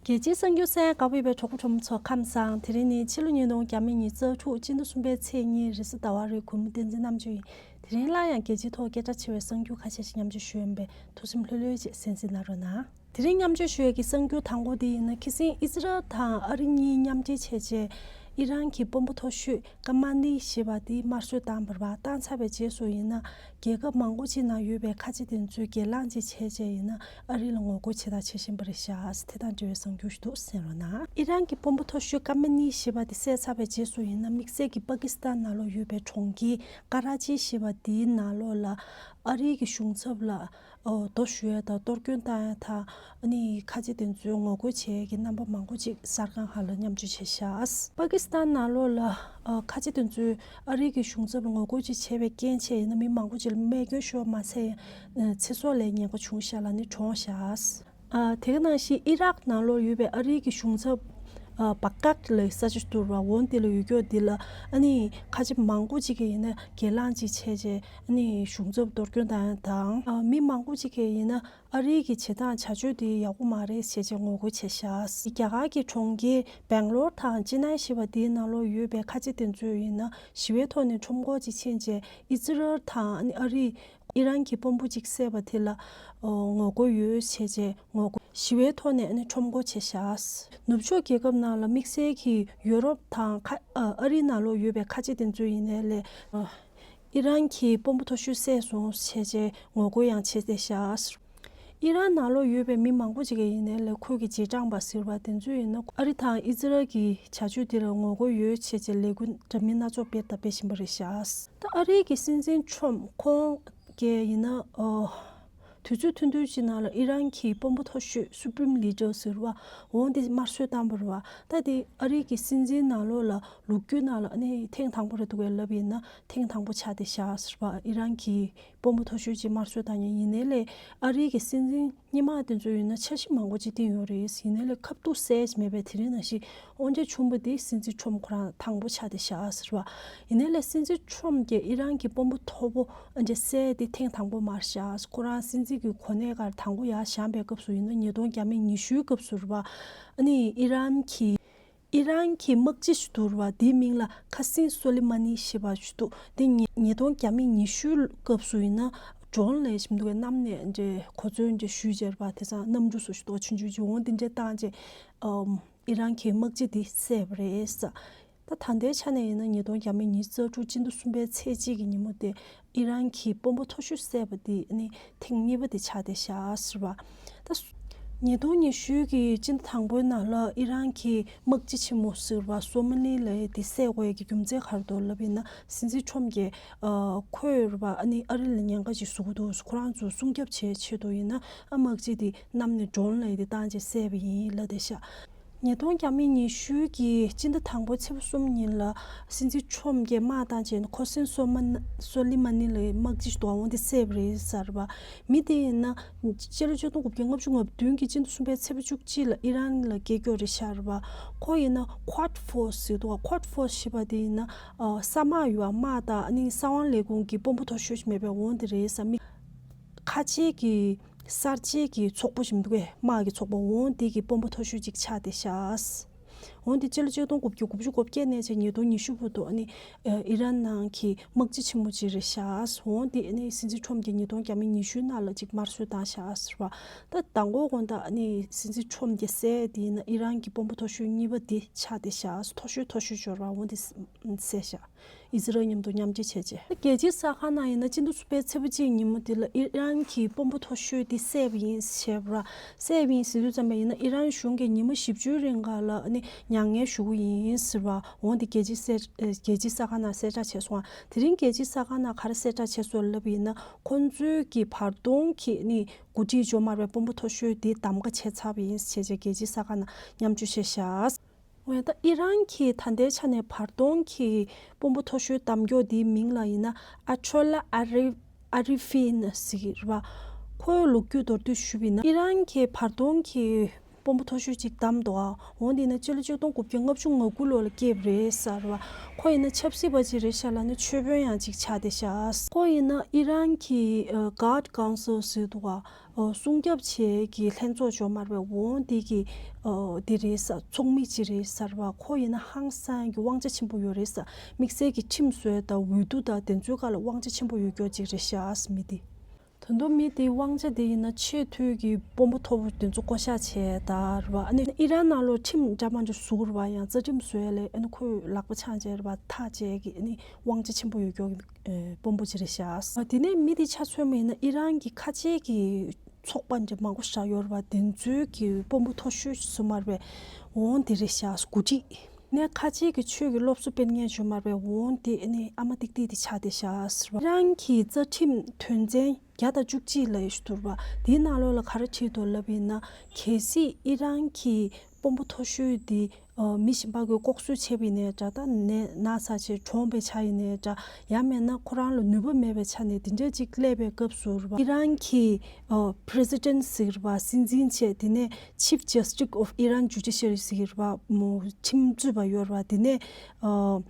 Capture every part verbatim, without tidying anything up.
རྒྱལ་སྤྱིའི་གསར་འགྱུར་གསན་གནང་བའི་གྲོགས་པོ་གྲོགས་མོ་ཚོ་ཁམས་བཟང་། དེ་རིང་ནི་ཕྱི་ལོ་ཉིས་སྟོང་ཉི་ཤུ་རྩ་དྲུག་སྤྱི་ཟླ་གསུམ་པའི་ཚེས་གཉིས་རེས་གཟའ་ཟླ་བ་རེད། གུས་མོ་བསྟན་འཛིན་རྣམ་དཔྱོད་ཡིན། དེ་རིང་སླར་ཡང་རྒྱལ་སྤྱིའི་ཐོག་སྐད་གྲགས་ཆེ་བའི་གསར་འགྱུར་ཁ་ཤས་ཤིག་མཉམ་སྤྱོད་ཞུ་ཡོད་པས་ཐུགས་སེམས་ལྷོད་ལྷོད་བྱས་གསན་གཟིགས་གནང་རོགས་གནང་། དེ་རིང་མཉམ་སྤྱོད་ཞུ་ཡས་ཀྱི་གསར་འགྱུར་དང་པོ་དེ་ཡིན་ན། ཁ་སང་ཨི་ཟི་རལ་དང་ཨ་རི་གཉིས་མཉམ་འབྲེལ་བྱས་རྗེས་ཨི་རན་གྱི་དཔོན་པོ་མཐོ་ཤོས་ཀ་མ་ནི་ཞེས་པ་དེ་དམར་གསོད་བཏང་བ་རེད་པ། བཏང་ཚར་བའི་རྗེས་སུ་ཡིན་ན། རྒྱལ་ཁབ་མང་པོ་ཅིག་ནང་ཡོད་པའི་ཁ་ཆེ་དེ་ཚོས་སྒེར་ལངས་ཅིག་བྱས་རྗེས་ཡིན་ན་ཨ་རི་ལ་ངོ་རྒོལ་བྱེད་སྟངས་བྱེད་བཞིན་པ་རེད་ཤག། དེ་དང་འབྲེལ་བའི་གསར་འགྱུར་ཞིག་འདུག། གསན་རོགས་གནང་། ཨི་རན་གྱི་དཔོན་པོ་མཐོ་ཤོས་ཀ་མ་ནི་ཞེས་པ་དེ་བསད་ཚར་བའི་རྗེས་སུ་ཡིན་ན། དམིགས་བསལ་གྱི་པ་ཀི་སི་ཐན་ནང་ལོགས་ཡོད་པའི་གྲོང་ཁྱེར་ཀ་ར་ཅི་ཞེས་པ་དེའི་ནང་ལོགས་ལ་ཨ་རིའི་གི་གཞུང་ཚབ་ལ་ཨོ། རྡོ་གཞུ་ཡས་དང་གཏོར་སྐྱོན་བཏང་ཡས་དང་། ཨ་ནི་ཁ་ཆེ་དེ་ཚོའི་ངོ་རྒོལ་བྱེད་ཡས་ཀྱི་རྣམ་པ་མང་པོ་ཅིག་གསར་ཁང་ཁག་ལ་མཉམ་སྤྱོད་བྱས་ཤག། པ་ཀི་སི་ཐན་ནང་ལོགས་ལ་ཨ། ཁ་ཆེ་དེ་ཚོས་ཨ་རིའི་གི་གཞུང་ཚབ་ལ་ངོ་རྒོལ་ཅིག་བྱས་པའི་རྐྱེན་བྱས་ཡིན་ན། མི་མང་པོ་ཅིག་ལ་རྨས་སྐྱོན་ཤོར་མ་ཟད། ཚེ་སྲོག་ལ་ཉེན་ཁ་བྱུང་ཤག་ལབ་ནས་གྲོངས་ཤག། ཨ། དེ་ག་ནང་བཞིན་ཨི་རག་ནང་ལོགས་ཡོད་པའི་ཨ་རིའི་གི་གཞུང་ཚབ། ཨ། བག་ཀག་ལབ་ས་ཆ་ཞིག་འདུག་པ། འོ་དེ་ལ་ཡོད་ཀྱོག་འདི་ལ་ཨ་ནི་ཁ་ཆེ་མང་པོ་ཅིག་གིས་ཡིན་ན་སྒེར་ལངས་ཅིག་བྱས་རྗེས། ཨ་ནི་གཞུང་ཚབ་གཏོར་སྐྱོན་བཏང་ཡ་དང་། ཨ། མི་མང་པོ་ཅིག་གིས་ཡིན་ན་ཨ་རིའི་གི་བྱེད་སྟངས་བྱ་སྤྱོད་དེ་ཡག་པོ་མ་རེད་ཟེར་བྱས་ངོ་རྒོལ་བྱས་ཤག། རྒྱ་གར་གྱི་གྲོང་ཁྱེར་སྦེང་ལོར་དང་ཅི་ནའི་ཞེས་པ་དེའི་ནང་ལོགས་ཡོད་པའི་ཁ་ཆེ་དེ་ཚོས་ཡིན་ན་ཞི་བའི་ཐོག་ནས་ཁྲོམ་སྐོར་ཅིག་ཕྱིན་རྗེས། ཨི་ཛི་རལ་དང་ཨ་རི། ཨི་རན་གྱི་དཔོན་པོ་གཅིག་བསད་པ་དེ་ལ་ངོ་རྒོལ་ཡོད་བྱས་རྗེས་ངོ་རྒོལ་ཞི་བའི་ཐོག་ནས་ཨ་ནི་ཁྲོམ་སྐོར་བྱས་ཤག། ནུབ་ཕྱོགས་རྒྱལ་ཁབ་ནང་ལ་དམིགས་བསལ་གྱིས་ཡོ་རོབ་དང་ཁ་ཨ་རི་ནང་ལོགས་ཡོད་པའི་ཁ་ཆེ་དེ་ཚོས་ཡིན་ནའི་ལས། ཨི་རན་གྱི་དཔོན་པོ་མཐོ་ཤོས་བསད་སོང་བྱས་རྗེས་ངོ་རྒོལ་ཡང་བྱས་བསྡད་ཤག། ཨི་རན་ནང་ལོགས་ཡོད་པའི་མི་མང་པོ་ཅིག་གིས་ཡིན་ནའི་ལས་ཁོའི་གི་རྗེས་འབྲང་པ་ཟེར་བ་དེ་ཚོས་ཡིན་ན་ཨ་རི་དང་ཨི་ཛི་རལ་གྱི་བྱ་སྤྱོད་དེ་ལ་ངོ་རྒོལ་ཡོད་བྱས་རྗེས་ལས་འགུལ་འདྲ་མིན་སྣ་ཚོགས་སྤེལ་དང་སྤེལ་བཞིན་པ་རེད་ཤག། ད་ཨ་རིའི་གི་སྲིད་འཛིན་ཁྲོམ་ཁོང་གིས་ཡིན་ན་ཨོ། དུས་ཚོད་ཐུང་ཐུང་ཅིག་ནང་ལ་ཨི་རན་གྱི་དཔོན་པོ་མཐོ་ཤོས་Supreme Leader ཟེར་བ། འོ་འདི་དམར་གསོད་བཏང་བ་རེད་བ། ད་དེ་ཨ་རིའི་གི་སྲིད་འཛིན་ནང་ལོགས་ལ་ལོ་རྒྱུས་ནང་ལ་ཨ་ནི་ཐེངས་དང་པོ་རེད་འདུག་གས། ལབ་ཡིན་ན་ཐེངས་དང་པོ་ཆགས་བསྡད་ཤག་ཟེར་བ། ཨི་རན་གྱི་དཔོན་པོ་མཐོ་ཤོས་ཅིག་དམར་གསོད་བཏང་མཁན་ཡིན་ནའི་ལས། ཨ་རིའི་གི་སྲིད་འཛིན་སྔོན་མ་དེ་ཚོ་ཡིན་ན་འཆར་གཞི་མང་པོ་ཅིག་བཏིང་ཡོད་རེད། ཡིན་ནའི་ལས་ཁ་ཐུག་གསལ་མེད་པའི་དེ་རིང་ནང་བཞིན་དབང་ཆ་ཆེན་པོ་དེ་སྲིད་འཛིན་ཁྲོམ་ཁོ་རང་དང་པོ་ཆགས་བསྡད་ཤག་ཟེར་བ། ཡིན་ནའི་ལས་སྲིད་འཛིན་ཁྲོམ་གྱིས་ཨི་རན་གྱི་དཔོན་པོ་མཐོ་པོ་ཨ་ནི་བསད་དེ་ཐེངས་དང་པོ་མ་རེད་ཤག། ཁོ་རང་སྲིད་འཛིན་གྱི་གོ་གནས་སྒང་དང་པོ་ཡར་བཞེངས་པའི་སྐབས་སུ་ཡིན་ན་ཉིས་སྟོང་བརྒྱ་མེད་ཉི་ཤུའི་སྐབས་སུ་རེད་བ། ཨ་ནི་ཨི་རན་གྱི་ཨི་རན་གྱི་དམག་སྤྱི་ཞིག་འདུག་རེད་བ། དེའི་མིང་ལ་ཁ་སིམ་སོ་ལི་མ་ནི་ཞེས་པ་ཞིག་འདུག། དེ་ཉིས་ཉིས་སྟོང་བརྒྱ་མེད་ཉི་ཤུའི་སྐབས་སུ་ཡིན་ན་ཌོན་ལབ་ཡས་ཞིག་འདུག་གས། གནམ་ནས་འདྲ་གོ་མཚོན་འདྲ་གཞུས་བྱས་རེད་བ། དེ་ཙང་གནམ་གྲུ་བཟོ་ཞིག་འདུག་ག། ཆུང་ཆུང་ཅིག། འོ་དེ་འདྲ་བཏང་རྗེས་ཨམ། ཨི་རན་གྱི་དམག་སྤྱི་དེ་བསད་པ་རེད་ཟེར། ད་ད་ལྟའི་ཆ་ནས་ཡིན་ན་ཉིས་སྟོང་བརྒྱ་མེད་ཉི་ཤུ་རྩ་དྲུག་སྤྱི་ཟླ་གསུམ་པའི་ཚེས་གཅིག་གི་ཉིན་མོ་དེ་ཨི་རན་གྱི་དཔོན་པོ་མཐོ་ཤོས་བསད་པ་དེ་ནི་ཐེངས་གཉིས་པ་དེ་ཆགས་བསྡད་ཤག་ཟེར་བ། ད་ཉིས་སྟོང་ཉི་ཤུ་གི་སྤྱི་ཟླ་དང་པོའི་ནང་ལ་ཨི་རན་གྱི་དམག་སྤྱི་ཆེན་མོ་ཟེར་བ་སོ་མ་ནི་ལབ་ཡས་དེ་བསད་དགོས་ཡས་ཀྱི་རྒྱུ་མཚན་ག་རེ་འདུག་ལབ་ཡིན་ན། སྲིད་འཛིན་ཁྲོམ་གྱིས་ཨ། ཁོས་རེད་བ། ཨ་ནི་ཨ་རི་ལ་ཉེན་ཁ་ཅིག་བཟོ་གི་འདུག། ཁོ་རང་ཚོ་སྲུང་སྐྱོབ་བྱེད་ཆེད་དུ་ཡིན་ན་ཨ། དམག་སྤྱི་དེ་གནམ་ནས་ཌོན་ལབ་ཡས་དེ་བཏང་རྗེས་བསད་པ་ཡིན་ལབ་བསྡད་ཤག། ཉིས་སྟོང་བརྒྱ་མེད་ཉི་ཤུ་གི་སྤྱི་ཟླ་དང་པོའི་ཚེས་པ་གསུམ་ཉིན་ལ་སྲིད་འཛིན་ཁྲོམ་གྱིས་དམག་བཏང་རྗེས་ཁོ་སིན་སོ་མ་ན་སོ་ལི་མ་ནི་ལབ་ཡས་དམག་སྤྱི་ཞིག་འདུག་ག། འོ་དེ་བསད་པ་རེད་ཟེར་བ། མི་དེ་ཡིན་ན་སྤྱི་ལོ་ཆིག་སྟོང་དགུ་བརྒྱ་ལྔ་བཅུ་ང་བདུན་གྱི་སྤྱི་ཟླ་གསུམ་པའི་ཚེས་པ་བཅུ་གཅིག་ལ་ཨི་རན་ལ་སྐྱེས་ཀྱོག་རེད་ཤག་རེད་བ། ཁོ་ཡིན་ན་Quad Force ཟེར་འདུག་ག། Quad Force ཞེས་པ་དེ་ཡིན་ན་ཨ། ས་དམག་ཡོད་པ། དམག་དང་ཨ་ནི་ས་དབང་ལས་ཁུངས་ཀྱི་དཔོན་པོ་མཐོ་ཤོས་ཤིག་མེད་པའི་འོ་དེ་རེད་ཟེར། མི་ཁ་ཆེ་གི་གསར་བརྗེ་གི་ཚོགས་པ་ཞིག་འདུག་གས། དམག་གི་ཚོགས་པ། འོ་དེ་གི་དཔོན་པོ་མཐོ་ཤོས་ཅིག་ཆགས་བསྡད་ཤག། འོ་དེ་སྤྱི་ལོ་ཆིག་སྟོང་དགུ་བརྒྱ་དགུ་བཅུ་གོ་བརྒྱད་ནས་བྱས་ཉིས་སྟོང་ཉི་ཤུ་བར་དུ་ཨ་ནི་ཨི་རན་ནང་གི་དམག་སྤྱི་ཆེན་མོ་ཅིག་རེད་ཤག། འོ་དེ་ཨ་ནི་སྲིད་འཛིན་ཁྲོམ་གྱིས་ཉིས་སྟོང་བརྒྱ་མེད་ཉི་ཤུའི་ནང་ལ་ཅིག་དམར་གསོད་བཏང་ཤག་ཟེར་བ། ད་མདང་དགོང་དགོང་དག་ཨ་ནི་སྲིད་འཛིན་ཁྲོམ་གྱིས་བསད་དེ་ཡིན་ན་ཨི་རན་གྱི་དཔོན་པོ་མཐོ་ཤོས་གཉིས་པ་དེ་ཆགས་བསྡད་ཤག། མཐོ་ཤོས་མཐོ་ཤོས་འབྱོར་བ་འོ་དེ་བསད་ཤག། ཨི་ཛི་རལ་མཉམ་དུ་མཉམ་འབྲེལ་བྱས་རྗེས། རྒྱལ་སྤྱིའི་གསར་ཁང་ནང་ཡིན་ན་སྤྱི་ཟླ་གསུམ་པའི་ཚེས་པ་གཅིག་ཉིན་མོ་དེ་ལ་ཨི་རན་གྱི་དཔོན་པོ་མཐོ་ཤོས་དེ་བསད་པ་ཡིན་ཞེས་པ། བསད་པ་ཡིན་ཟེར་དུས་ཙམ་པ་ཡིན་ན་ཨི་རན་གཞུང་གིས་ཉི་མ་བཞི་བཅུའི་རིང་ག་ལ་ནི་མྱ་ངན་ཞུ་གི་ཡིན་ཟེར་བ། འོ་འདི་རྒྱལ་སྤྱིའི་གསལ་རྒྱལ་སྤྱིའི་གསར་ཁང་ནང་གསལ་བསྒྲགས་བྱས་སོང་། དེ་རིང་རྒྱལ་སྤྱིའི་གསར་ཁང་ནང་ག་རེ་གསལ་བསྒྲགས་བྱས་སོང་ལབ་ཡིན་ན། ཁོང་ཚོའི་གི་བར་སྟོང་གི་ནི་འགོ་ཁྲིད་འཇོག་མ་རེད་པའི་དཔོན་པོ་མཐོ་ཤོས་དེ་གདམ་ག་བྱས་ཚར་བ་ཡིན་ཞེས་བྱས་རྒྱལ་སྤྱིའི་གསར་ཁང་ནང་མཉམ་སྤྱོད་བྱས་ཤག། འོན་ཏེ་ཨི་རན་གྱི་ད་ལྟའི་ཆ་ནས་བར་སྟོང་གི་དཔོན་པོ་མཐོ་ཤོས་གདམ་སྐྱོག་འདིའི་མིང་ལ་ཡིན་ན་ཨ་ཆོ་ལ་ཨ་རི་ཨ་རི་ཧྥིན་ཟེར་གྱི་རེད་བ། ཁོའི་ལོ་རྒྱུས་མདོར་བསྡུས་ཞུས་པ་ཡིན་ན་ཨི་རན་གྱི་བར་སྟོང་གི་ དཔོན་པོ་མཐོ་ཤོས་ཅིག་བདམས་འདུག་ཨ། འོ་འདི་ཡིན་ན་སྤྱི་ལོ་ཆིག་སྟོང་དགུ་བརྒྱ་ལྔ་བཅུ་ང་དགུ་ལོ་ལ་སྐྱེས་པ་རེད་ཟེར་བ། ཁོ་ཡིན་ན་ཆབ་སྲིད་པ་ཅིག་རེད་ཤག་ལབ་ན་ཆོས་དཔོན་ཡང་ཅིག་ཆགས་བསྡད་ཤག་ཁོ་ཡིན་ན་ཨི་རན་གྱི་ཨ་Guard Council ཟེར་འདུག་ཨ། ཨ་སྲུང་སྐྱོབ་བྱེད་ཀྱི་ལྷན་ཚོགས་ཅིག་ཡོད་མ་རེད་པས། འོ་འདི་གི་ཨ་འདི་རེད་ཟེར། ཚོགས་མི་ཅིག་རེད་ཟེར་བ། ཁོ་ཡིན་ན་ཧང་སང་གི་དབང་ཆ་ཆེན་པོ་ཡོད་རེད་ཟེར། དམིགས་བསལ་གྱི་ཁྲིམས་བཟོ་ཡ་དང་འོས་བསྡུ་དང་དེ་ཚོའི་སྒང་ལ་དབང་ཆ་ཆེན་པོ་ཡོད་ཀྱོག་ཅིག་རེད་ཤག་མི་འདི། ད་དུང་མི་དེའི་དབང་ཆ་དེ་ཡིན་ན་ཆེས་མཐོའི་གི་དཔོན་པོ་མཐོ་པོ་དེ་ཚོ་བསྐོ་བཞག་བྱས་ད་རེད་པ། ཨ་ནི་ཨི་རན་ནང་ལོགས་ཁྲིམས་འདྲ་མི་འདྲ་བཟོ་དགོས་རེད་པ། ཡང་རྩ་ཁྲིམས་བཟོ་ཡ་ལས་ཨ་ནི་ཁོས་ལག་པ་འཆང་བྱས་རེད་པ། ཐག་བཅད་ཀྱི་ཨ་ནི་དབང་ཆ་ཆེན་པོ་ཡོད་ཀྱོག་གི་ཨེ་དཔོན་པོ་ཅིག་རེད་ཤག་དེ་ནས་མི་དེ་ཆ་མཚོན་པ་ཡིན་ན་ཨི་རན་གྱི་ཁ་ཆེའི་གི་ཚོགས་པ་འདྲ་མང་པོ་ཞིག་ཡོད་རེད་པ། དེ་ཚོའི་གི་དཔོན་པོ་མཐོ་ཤོས་སུ་མ་རེད་པས། འོ་འདི་རེད་ཤག་འགོ་ཁྲིད། ནས་ཁ་ཆེའི་གི་ཆོས་ཀྱི་སློབ་གསོ་སྤེལ་མཁན་ཅིག་ཡོད་མ་རེད་པས། འོ་འདི་ཨ་ནི་ཨ་མ་ཏིག་ཏིག་དེ་ཆགས་བསྡད་ཤག་ཟེར་བ། ཨི་རན་གྱི་རྩ་ཁྲིམས་དོན་ཚན་བརྒྱ་དང་བཅུ་གཅིག་ལབ་ཡ་ཞིག་འདུག་རེད་པ། དེའི་ནང་ལོགས་ལ་ག་རེ་བྲིས་འདུག་ལབ་པ་ཡིན་ན། གལ་སྲིད་ཨི་རན་གྱི་དཔོན་པོ་མཐོ་ཤོས་དེ་ཨ་མི་གཞན་པ་གིས་ལྐོག་གསོད་བྱས་པ་ཡིན་ནའི་འདྲ། ད་ནད་ན་ཚ་བྱས་གྲོངས་པ་ཆགས་ཡིན་ནའི་འདྲ། ཡང་མིན་ན་ཁོ་རང་ལ་ནུས་པ་མེད་པའི་ཆ་ནས་དེ་འདྲ་ཅིག་སླེབས་པའི་སྐབས་སུ་རེད་པ། ཨི་རན་གྱི་ཨ་President ཟེར་བ་སྲིད་འཛིན་བྱས། དེ་ནས་Chief Justice of Iran Judiciary ཟེར་བ་མོ་ཁྲིམས་རྩོད་པ་ཡོད་རེད་པ། དེ་ནས་ཨ་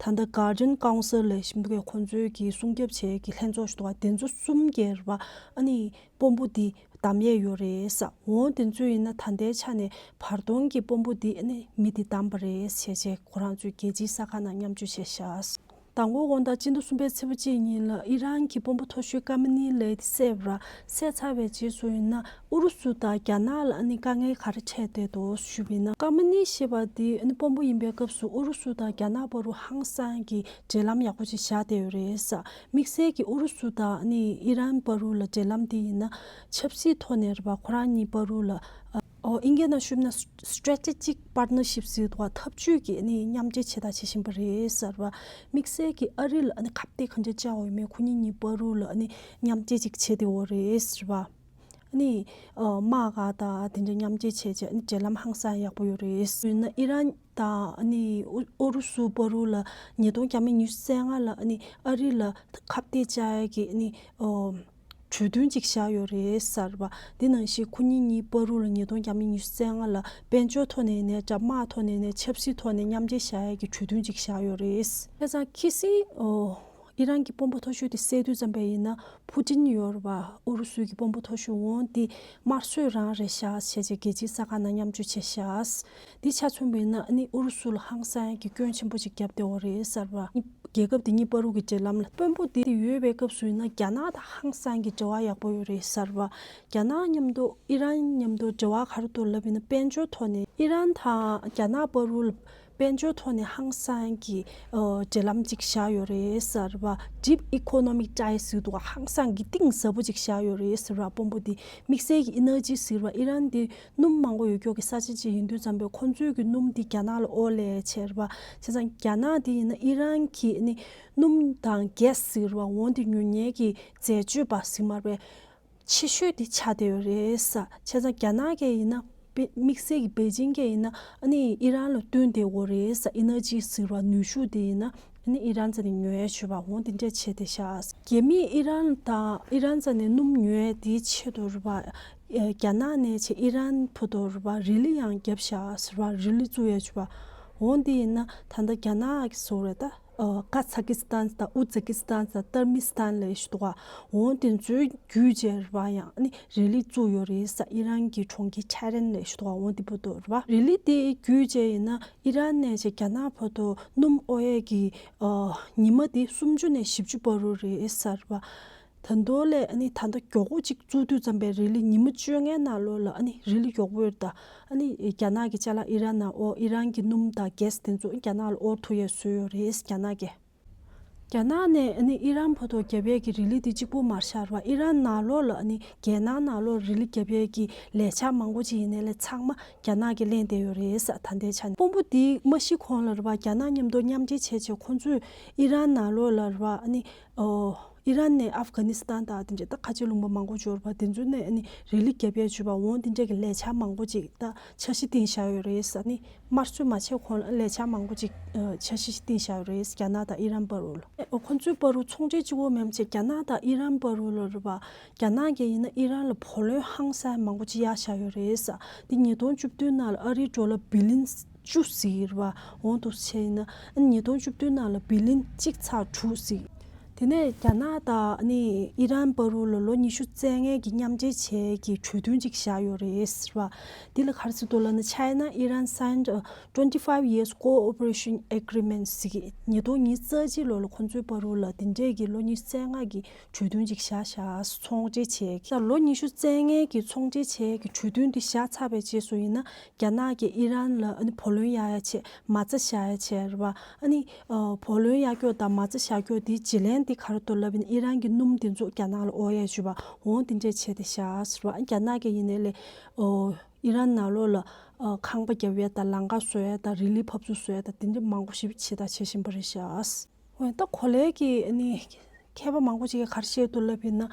ད་ལྟ་Guardian Council ལབ་བཞིན་འདུག་གས། ཁོང་ཚོའི་གི་སྲུང་སྐྱོབ་བྱེད་ཀྱི་ལྷན་ཚོགས་ཤིག་འདུག་པ། དེ་ཚོ་གསུམ་གྱིས་རེད་པ། ཨ་ནི་དཔོན་པོ་འདི་བདམས་ཡས་ཡོད་རེད་ཟེར། འོ་དེ་ཚོ་ཡིན་ན་ད་ལྟའི་ཆ་ནས་བར་སྟོང་གི་དཔོན་པོ་འདི་ཨ་ནི་མི་འདི་བདམས་པ་རེད་ཟེར་བྱས་ཁོ་རང་ཚོའི་རྒྱལ་སྤྱིའི་གསར་ཁང་ནང་མཉམ་སྤྱོད་བྱས་ཤག་དང་པོ་དགོང་དག་སྤྱི་ཟླ་གསུམ་པའི་ཚེས་པ་གཅིག་ཉིན་ལ་ཨི་རན་གྱི་དཔོན་པོ་མཐོ་ཤོས་ཀ་མི་ནི་ལབ་དེ་བསད་པ་རེད། བསད་ཚར་བའི་རྗེས་སུ་ཡིན་ན་ཨུ་རུ་སུ་དང་རྒྱ་ནག་ལ་ཨ་ནི་དཀའ་ངལ་ག་རེ་འཕྲད་བསྡད་འདུག་ཞུས་པ་ཡིན་ན། ཀ་མི་ནི་ཞེས་པ་དེ་ཨ་ནི་དཔོན་པོ་ཡིན་པའི་སྐབས་སུ་ཨུ་རུ་སུ་དང་རྒྱ་ནག་བར་དུ་ཧང་སང་གི་འབྲེལ་ལམ་ཡག་པོ་ཅིག་བཞག་བསྡད་ཡོད་རེད་ཟེར། དམིགས་བསལ་གྱི་ཨུ་རུ་སུ་དང་ཨ་ནི་ཨི་རན་བར་དུ་ལ་འབྲེལ་ལམ་དེ་ཡིན་ན་ཆབ་སྲིད་ཐོག་ནས་རེད་པ། ཁོ་རང་གཉིས་བར་དུ་ལ་ཨ་ཨོ་ཨིན་སྐད་ནང་ཞུས་ན་Strategic Partnership ཟེར་འདུག་པ། འཐབ་ཇུས་ཀྱི་ཨ་ནི་མཉམ་འབྲེལ་བྱེད་ཐབས་བྱེད་བཞིན་པ་རེད་ཟེར་བ། དམིགས་བསལ་གྱི་ཨ་རི་ལ་ཨ་ནི་ཁ་གཏད་ག་འདྲ་བཅག་ཡོད་མེད། ཁོ་གཉིས་གཉིས་བར་དུ་ལ་ཨ་ནི་མཉམ་འབྲེལ་ཅིག་བྱེད་བསྡད་ཡོད་རེད་ཟེར་བ། ཨ་ནི་ཨ་དམག་སྒར་དང་དེ་འདྲ་མཉམ་འབྲེལ་བྱས་བྱས་ཨ་ནི་འབྲེལ་ལམ་ཧང་སང་ཡག་པོ་ཡོད་རེད། ཡིན་ན་ཨི་རན་དང་ཨ་ནི་ཨུ་ཨུ་རུ་སུ་བར་དུ་ལ་ཉིས་སྟོང་ཉི་ཤུ་རྩ་ལྔ་ལ་ཨ་ནི་ཨ་རི་ལ་ཁ་གཏད་བཅག་ཡ་གི་ཨ་ནི་ཨོ་གྲོས་མཐུན་ཅིག་བཞག་ཡོད་རེད་ཟེར་བ། དེ་ནང་བཞིན་ཁོ་གཉིས་གཉིས་བར་དུ་ལ་ཉིས་སྟོང་ཉི་ཤུ་རྩ་ལྔ་ལ་དཔལ་འབྱོར་ཐོག་ནས་ཡིན་ནའི་འདྲ། དམག་ཐོག་ནས་ཡིན་ནའི་ཆབ་སྲིད་ཐོག་ནས་མཉམ་འབྲེལ་བཞག་ཡ་གི་གྲོས་མཐུན་ཅིག་བཞག་ཡོད་རེད། བྱས་ཙང་ཁ་སང་ཨོ་ཨི་རན་གྱི་དཔོན་པོ་མཐོ་ཤོས་དེ་བསད་དུས་ཙམ་པ་ཡིན་ན་ཕུ་ཏིན་ཡོད་རེད་པ། ཨུ་རུ་སུའི་གི་དཔོན་པོ་མཐོ་ཤོས། འོ་དེ་དམར་གསོད་རང་རེད་ཤག་བྱས་བྱས་རྒྱལ་སྤྱིའི་གསར་ཁང་ནང་མཉམ་སྤྱོད་བྱས་ཤག་འདི་ཆ་མཚོན་པ་ཡིན་ན་ཨ་ནི་ཨུ་རུ་སུ་ལ་ཧང་སང་གི་སྐྱོན་ཆེན་པོ་ཅིག་བརྒྱབ་བསྡད་ཡོད་རེད་ཟེར་བ། རྒྱལ་ཁབ་དེ་གཉིས་བར་དུ་གི་འབྲེལ་ལམ་ལ་དཔོན་པོ་དེ་ཡོད་པའི་སྐབས་སུ་ཡིན་ན་རྒྱ་ནག་དང་ཧང་སང་གི་འབྲེལ་བ་ཡག་པོ་ཡོད་རེད་ཟེར་བ། རྒྱ་ནག་མཉམ་དུ་ཨི་རན་མཉམ་དུ་འབྲེལ་བ་ག་རེ་འདུག་ལབ་ཡིན་ན་དཔལ་འབྱོར་ཐོག་ནས་ཨི་རན་དང་རྒྱ་ནག་བར་དུ་ལ་དཔལ་འབྱོར་ཐོག་ནས་ཧང་སང་གི་ཨ་འབྲེལ་ལམ་ཅིག་བཞག་ཡོད་རེད་ཟེར་བ། Deep Economic Ties ཟེར་འདུག་ག་ཧང་སང་གི་གཏིང་ཟབ་པོ་ཅིག་བཞག་ཡོད་རེད་ཟེར་བ། དཔོན་པོ་དེ་དམིགས་བསལ་གྱི་ཨི་ནར་ཇི་ཟེར་བ། ཨི་རན་དེ་སྣུམ་མང་པོ་ཡོད་ཀྱོག་གི་ས་ཆ་ཅིག་ཡིན་དུས་ཙམ་པས་ཁོང་ཚོའི་གི་སྣུམ་དེ་རྒྱ་ནག་ལ་དབོར་སླེབས་བྱས་རེད་པ། བྱས་ཙང་རྒྱ་ནག་དེ་ཡིན་ན་ཨི་རན་གྱི་ཨ་ནི་སྣུམ་དང་གྷེ་སི་ཟེར་བ་འོ་དེ་ཉོ་མཁན་གྱི་འཛད་སྤྱོད་པ་ཟེར་མ་རེད་པས། ཆེ་ཤོས་དེ་ཆགས་བསྡད་ཡོད་རེད་ཟེར། བྱས་ཙང་རྒྱ་ནག་གིས་ཡིན་ན་པེ་དམིགས་བསལ་གྱི་པེ་ཅིང་གིས་ཡིན་ན་ཨ་ནི་ཨི་རན་ལ་བསྟུན་བསྡད་ཡོད་རེད་ཟེར། ཨི་ནར་ཇི་ཟེར་བ་ནུས་ཤུགས་དེ་ཡིན་ན་ཨ་ནི་ཨི་རན་རྩ་ནས་ཉོ་ཡ་བྱེད་པ་འོ་དེ་འདྲས་བྱས་བསྡད་ཤག་རྒྱ་མིས་ཨི་རན་དང་ཨི་རན་རྩ་ནས་སྣུམ་ཉོ་ཡ་དེའི་ཆེད་དུ་རེད་པ། ཨེ་རྒྱ་ནག་ནས་བྱས་ཨི་རན་བར་དུ་རེད་པ། རི་ལི་ཡང་བརྒྱབ་ཤག་ཟེར་བ། རི་ལི་བཙུགས་ཡ་བྱེད་པ་འོ་དེ་ཡིན་ན་ད་ལྟ་རྒྱ་ནག་གི་བཟོ་རེད་ད། ཨ་ཀ་ཛ་ཀི་སི་ཐན་དང་ཨུ་ཛེ་ཀི་སི་ཐན་དང་ཏར་མི་སི་ཐན་ལབ་ཞིག་འདུག་ག་འོ་དེ་ཚོའི་བརྒྱུད་བྱས་རེད་པ། ཡང་ཨ་ནི་རི་ལི་བཙུགས་ཡོད་རེད་ཟེར། ཨི་རན་གྱི་གྲོང་ཁྱེར་ཊེ་ཧེ་རན་ལབ་ཞིག་འདུག་ག་འོ་དེ་བར་དུ་རེད་པ། རི་ལི་དེ་བརྒྱུད་བྱས་ཡིན་ན་ཨི་རན་ནས་བྱས་རྒྱ་ནག་བར་དུ་སྣུམ་དབོར་ཡས་ཀྱི་ཨ་ཉི་མ་དེ་སུམ་ཅུ་ནས་བཞི་བཅུ་བར་དུ་རེད་ཟེར་བ། ད་དུང་ལས་ཨ་ནི་ད་ལྟ་མགྱོགས་པོ་གཅིག་བཙུགས་དུས་ཙམ་པས་རི་ལི་ཉི་མ་བཅོ་ལྔའི་ནང་ལོགས་ལ་ཨ་ནི་རི་ལི་མགྱོགས་པོ་ཡོད་ད། ཨ་ནི་རྒྱ་ནག་གི་ཅ་ལག་ཨི་རན་ནང་དབོར། ཨི་རན་གྱི་སྣུམ་དང་གྷེ་སི་དེ་ཚོ་རྒྱ་ནག་ལ་དབོར་ཐུབ་ཡས་བཟོས་ཡོད་རེད་རྒྱ་ནག་གིས། རྒྱ་ནག་ནས་ཨ་ནི་ཨི་རན་བར་དུ་བརྒྱབ་ཡས་ཀྱི་རི་ལི་དེ་གཅིག་པོ་མ་རེད་ཤག་རེད་པ། ཨི་རན་ནང་ལོགས་ལ་ཨ་ནི་རྒྱལ་ནང་ནང་ལོགས་རི་ལི་བརྒྱབ་ཡས་ཀྱི་ལས་འཆར་མང་པོ་ཅིག་ཡིན་ནའི་ལས་ཚང་མ་རྒྱ་ནག་གིས་ལེན་བསྡད་ཡོད་རེད་ཟེར། ད་ལྟའི་ཆ་ནས་དཔོན་པོ་དེ་མ་ཤི་གོང་ལ་རེད་པ། རྒྱ་ནག་མཉམ་དུ་མཉམ་འབྲེལ་བྱས་བྱས་ཁོང་ཚོས་ཨི་རན་ནང་ལོགས་ལ་རེད་པ། ཨ་ནི་ཨོ་ ཨི་རན་ནས་ཨབ་གྷ་ནི་སི་ཐན་དང་དེ་འདྲ་ད་ཁ་ཆེ་ལུང་པ་མང་པོ་འབྱོར་བ་དེ་ཚོ་ནས་ཨ་ནི་རི་ལི་རྒྱབ་ཡས་བྱུས་པ་འོང་དེ་འདྲ་གི་ལས་འཆར་མང་པོ་ཅིག་ད་འཆར་གཞི་བཏིང་བཞག་ཡོད་རེད། ཨ་ནི་དམར་གསོད་མ་བྱས་གོང་ལ་ལས་འཆར་མང་པོ་ཅིག་འཆར་གཞི་བཏིང་བཞག་ཡོད་རེད། རྒྱ་ནག་དང་ཨི་རན་བར་དུ་ལ། ཁོ་ཚོའི་བར་དུ་ཚོང་འབྲེལ་གཅིག་པོ་མིན་པ་བྱས་རྒྱ་ནག་དང་ཨི་རན་བར་དུ་ལ་རེད་པ། རྒྱ་ནག་གིས་ཡིན་ན་ཨི་རན་ལ་བུ་ལོན་ཧང་སང་མང་པོ་ཅིག་གཡར་བཞག་ཡོད་རེད། འདི་ཉིས་སྟོང་བཅུ་བདུན་ནང་ལ་ཨ་རིའི་ཌོ་ལར་བི་ལིན་བཅུ་ཟིན་རེད་པ། འོང་དུ་བྱས་ཡིན་ན་ཉིས་སྟོང་བཅུ་བདུན་ནང་ལ་བི་ལིན་གཅིག་ཚེག་དྲུག་ཟིན། དེ་ནས་རྒྱ་ནག་དང་ཨ་ནི་ཨི་རན་བར་དུ་ལ་ལོ་ཉི་ཤུ་རྩ་ལྔའི་གི་མཉམ་འབྲེལ་བྱེད་ཀྱི་གྲོས་མཐུན་ཅིག་བཞག་ཡོད་རེད་ཟེར་བ། འདི་ལ་ག་རེ་ཟེར་འདུག་ལབ་ན། China Iran signed a twenty-five years cooperation agreement ཟེར་གི། ཉིས་སྟོང་ཉི་ཤུ་རྩ་གཅིག་ལོ་ལ་ཁོང་ཚོའི་བར་དུ་ལ་དེ་འདྲས་ཀྱི་ལོ་ཉི་ཤུ་རྩ་ལྔ་གི་གྲོས་མཐུན་ཅིག་བཞག་བཞག་ཚོང་འབྲེལ་བྱེད་ཀྱི། ད་ལོ་ཉི་ཤུ་རྩ་ལྔའི་གི་ཚོང་འབྲེལ་བྱེད་ཀྱི་གྲོས་མཐུན་འདི་བཞག་ཚར་བའི་རྗེས་སུ་ཡིན་ན། རྒྱ་ནག་གིས་ཨི་རན་ལ་ཨ་ནི་བུ་ལོན་གཡར་ཡ་བྱས། མ་རྩ་བཞག་ཡ་བྱས་རེད་པ། ཨ་ནི་ཨ་བུ་ལོན་གཡར་རྒྱུ་དང་མ་རྩ་བཞག་རྒྱུ་དེའི་བརྗེ་ལེན་དེ་ག་རེ་འདུག་ལབ་ཡིན་ན། ཨི་རན་གྱི་སྣུམ་དེ་ཚོ་རྒྱ་ནག་ལ་དབོར་ཡ་བྱས་པ་འོང་དེ་འདྲས་བྱས་ཏེ་བཞག་ཟེར་བ། རྒྱ་ནག་གིས་ཡིན་ནའི་ལས་ཨོ་ཨི་རན་ནང་ལོགས་ལ་ཨ་ཁང་པ་རྒྱབ་ཡ་དང་ལམ་ཁ་བཟོ་ཡ་དང་རི་ལི་ཕབ་ཚུར་བཟོ་ཡ་དང་དེ་འདྲས་མང་པོ་ཞིག་བྱེད་ཐབས་བྱེད་བཞིན་པ་རེད་བཞག་འོན་ཏེ་གོ་ལའི་གི་ཨ་ནི་མཁས་པ་མང་པོ་ཅིག་གིས་ག་རེ་བཤད་འདུག་ལབ་ཡིན་ན།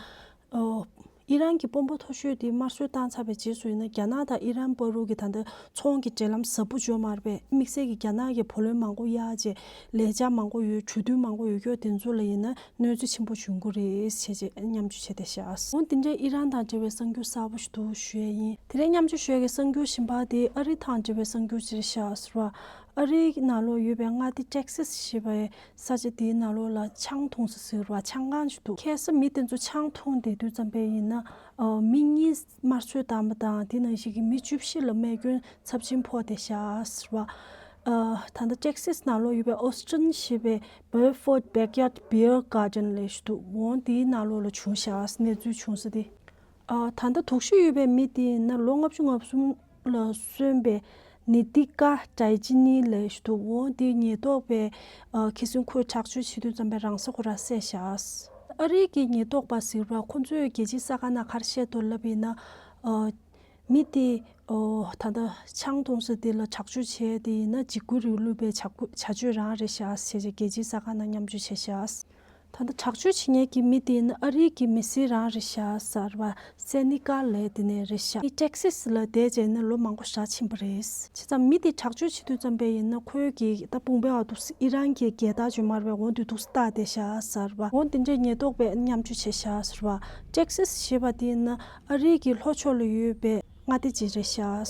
ཨོ་ཨི་རན་གྱི་དཔོན་པོ་མཐོ་ཤོས་དེ་དམར་གསོད་བཏང་ཚར་བའི་རྗེས་སུ་ཡིན་ན། རྒྱ་ནག་དང་ཨི་རན་བར་དུ་གི་ད་ལྟ་ཚོང་གི་འབྲེལ་ལམ་ཟབ་པོ་འབྱོར་མ་རེད་པས། དམིགས་བསལ་གྱི་རྒྱ་ནག་གིས་བུ་ལོན་མང་པོ་གཡར་བྱས། ལས་འཆར་མང་པོ་ཡོད། གྲོས་མཐུན་མང་པོ་ཡོད་རྒྱུ་དེ་ཚོ་ལ་ཡིན་ན་གནོད་འཚེ་ཆེན་པོ་འབྱུང་གི་རེད་ཟེར་བྱས་མཉམ་སྤྱོད་བྱས་ཏེ་བཞག་འོང་དེ་འདྲའི་ཨི་རན་དང་འབྲེལ་བའི་གསར་འགྱུར་གསར་པ་ཞིག་འདུག་ཞུ་ཡས་ཡིན། དེ་རིང་མཉམ་སྤྱོད་ཞུ་ཡས་ཀྱི་གསར་འགྱུར་གཞན་པ་དེ་ཨ་རི་དང་འབྲེལ་བའི་གསར་འགྱུར་ཅིག་རེད་བཞག་ཟེར་བ། ཨ་རིའི་ནང་ལོགས་ཡོད་པའི་མངའ་སྡེ་ཊེག་སཱས་ཞེས་པའི་ས་ཆ་དེའི་ནང་ལོགས་ལ་ཆང་འཐུང་ས་ཟེར་བ། ཆང་ཁང་ཞིག་འདུག་ཁ་སང་མི་དེ་ཚོ་ཆང་འཐུང་བསྡད་དུས་ཙམ་པ་ཡིན་ན། ཨ་མི་གཉིས་དམར་གསོད་བཏང་བ་དང་། དེ་ནང་བཞིན་གྱི་མི་བཅུ་བཞི་ལ་རྨས་སྐྱོན་ཚབས་ཆེན་ཕོག་བསྡད་བཞག་ཟེར་བ། ཨ་ད་ལྟ་ཊེག་སཱས་ནང་ལོགས་ཡོད་པའི་ཨོ་སི་ཊིན་ཞེས་པའི་Burford Backyard Beer Garden ལབ་ཡས་ཞིག་འདུག་འོང་དེའི་ནང་ལོགས་ལ་བྱུང་བཞག་གནས་ཚུལ་བྱུང་ས་དེ། ཨ་ད་ལྟ་དུག་ཤོས་ཡོད་པའི་མི་དེ་ཡིན་ན་ལོ་ལྔ་བཅུ་ང་གསུམ་ལ་སོན་པའི་ནི་ཏི་ཀ་ཌའི་ཇི་ནི་ལབ་ཡས་ཞིག་འདུག་འོང་དེ་ཉེན་རྟོག་པས་ཨ་ཁ་སང་ཁོས་དྲག་སྤྱོད་བྱེད་དུས་ཙམ་པའི་རང་ས་ཁོ་རང་བསད་བཞག་ཨ་རིའི་གི་ཉེན་རྟོག་པ་ཟེར་བ་ཁོ་ཚོས་རྒྱལ་སྤྱིའི་གསར་ཁང་ནང་ག་རེ་བཤད་འདུག་ལབ་ཡིན་ན། ཨ་མི་དེ་ཨོ་ད་ལྟ་ཆང་འཐུང་ས་དེ་ལ་དྲག་སྤྱོད་བྱས་དེ་ཡིན་ན་འཇིགས་སྐུལ་རིང་ལུགས་པའི་བྱ་སྤྱོད་རང་རེད་བཞག་ཟེར་བྱས་རྒྱལ་སྤྱིའི་གསར་ཁང་ནང་མཉམ་སྤྱོད་བྱས་བཞག་ད་ལྟ་དྲག་སྤྱོད་བྱེད་མཁན་གྱི་མི་དེ་ནི་ཨ་རིའི་གི་མི་སེར་རང་རེད་ཤག་ཟེར་བ། སེ་ནི་ཀ་ལའི་དེ་ནས་རེད་ཤག་ཨི་ཊེག་སཱས་ལ་བསྡད་བྱས་ནས་ལོ་མང་པོ་ཞིག་ཕྱིན་པ་རེད། བྱས་ཙང་མི་དེ་དྲག་སྤྱོད་བྱེད་དུས་ཙམ་པ་ཡིན་ན་ཁོའི་གི་ད་དཔུང་པའི་འོག་ཏུ་ཨི་རན་གྱི་རྒྱལ་དར་ཅིག་མར་བའི་འོང་དུས་འདུག་སེ་བཏགས་བསྡད་ཤག་ཟེར་བ། འོང་དེ་འདྲའི་ཉེན་རྟོག་པས་མཉམ་སྤྱོད་བྱས་ཤག་ཟེར་བ། ཨི་ཊེག་སཱས་ཞེས་པ་དེ་ནི་ཨ་རིའི་གི་ལྷོ་ཕྱོགས་ལ་ཡོད་པའི་མངའ་སྡེ་ཅིག་རེད་ཤག་ཨི་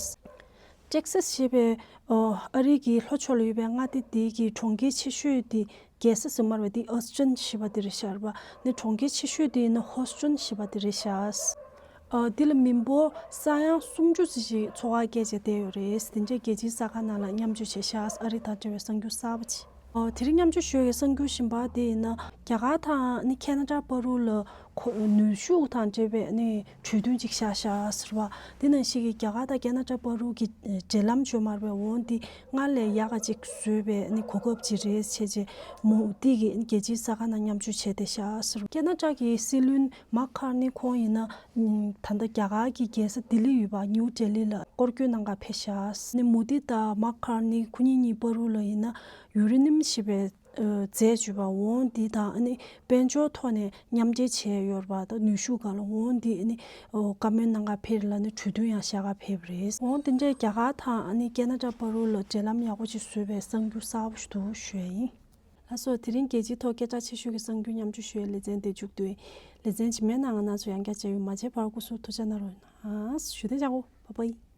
ཊེག་སཱས་ཞེས་པའི་ཨ་རིའི་གི་ལྷོ་ཕྱོགས་ལ་ཡོད་པའི་མངའ་སྡེ་དེ་གི་གྲོང་ཁྱེར་ཆེ་ཤོས་དེ། རྒྱལ་ས་ཟེར་མར་བ་དེ་ཨོ་སི་ཊིན་ཞེས་པ་དེ་རེད་ཤག་པ། ནི་གྲོང་ཁྱེར་ཆེ་ཤོས་དེ་ནི་ཧོ་སི་ཊོན་ཞེས་པ་དེ་རེད་ཤག་ཨ་དེ་ལ་མི་འབོར་ས་ཡ་སུམ་ཅུ་ཙམ་ཞིག་འཚོ་བ་སྐྱེལ་བྱས་བསྡད་ཡོད་རེད། དེ་འདྲའི་རྒྱལ་སྤྱིའི་གསར་ཁང་ནང་ལ་མཉམ་སྤྱོད་བྱས་ཤག་ཨ་རི་དང་འབྲེལ་བའི་གསར་འགྱུར་གསར་པ་ཅིག་ཨ་དེ་རིང་མཉམ་སྤྱོད་ཞུ་བའི་གསར་འགྱུར་གཞན་པ་དེ་ཡིན་ན། རྒྱ་གར་དང་ནི་ཁེ་ན་ཌ་བར་དུ་ལ་ཁོ་ནུས་ཤུགས་དང་འབྲེལ་བའི་ནི་གྲོས་མཐུན་ཅིག་བཞག་ཤག་ཟེར་བ། དེ་ནང་བཞིན་གྱི་རྒྱ་གར་དང་ཁེ་ན་ཌ་བར་དུ་གི་འབྲེལ་ལམ་བརྗོད་མར་བའི་འོང་དེ་སྔར་ལས་ཡག་ག་ཅིག་བཟོས་པའི་ནི་གོ་སྐབས་ཅིག་རེད་བྱས་རྗེས་མུ་ཏིག་གི་རྒྱལ་སྤྱིའི་གསར་ཁང་ནང་མཉམ་སྤྱོད་བྱས་ཏེ་བཞག་ཟེར། ཁེ་ན་ཌ་གི་སྲིད་བློན་མག་ཁར་ནི་ཁོང་ཡིན་ན་ད་ལྟ་རྒྱ་གར་གྱི་རྒྱལ་ས་ལྡི་ལི་ཡོད་པ་ནིའུ་ལྡི་ལི་ལ་སྐོར་སྐྱོད་གནང་ག་ཕེབས་ཤག་ནི་མུ་ཏི་དང་མག་ཁར་ནི་ཁོ་གཉིས་གཉིས་བར་དུ་ལ་ཡིན་ན་ཡུ་རེ་ནིམ་ཞེས་པའི་རྫས་བརྗོད་པ་འོང་འདི་དང་ཨ་ནི་དཔལ་འབྱོར་ཐོག་ནས་མཉམ་འབྲེལ་བྱས་ཡོད་པ་དང་ནུས་ཤུགས་སྒང་ལ་འོང་འདི་ཨ་ནི་བཀའ་མོལ་གནང་ག་ཕེབས་ལ་ནི་གྲོས་མཐུན་ཡང་བཞག་ག་ཕེབས་རེད། འོང་དེ་འདྲའི་རྒྱ་གར་དང་ཨ་ནི་ཁེ་ན་ཌ་བར་དུ་ལ་འབྲེལ་ལམ་ཡག་པོ་ཅིག་བཟོས་པའི་གསར་འགྱུར་གསར་པ་ཞིག་འདུག་ཞུ་ཡ་ཡིན། ལགས་སོ། དེ་རིང་རྒྱལ་སྤྱིའི་ཐོག་སྐད་གྲགས་ཆེ་ཤོས་ཀྱི་གསར་འགྱུར་མཉམ་སྤྱོད་ཞུ་ཡའི་ལེ་ཚན་དེ་མཇུག་བསྡུས། ལེ་ཚན་རྗེས་མའི་ནང་ང་རང་ཚོ་ཡང་བསྐྱར་མཇལ་ཡོང་། མ་མཇལ་བར་སྐུ་གཟུགས་ཐུགས་ཅག་གནང་རོགས་གནང་། བཞུགས་གདན་འཇགས་སྒོ། བྷའི་བྷའི།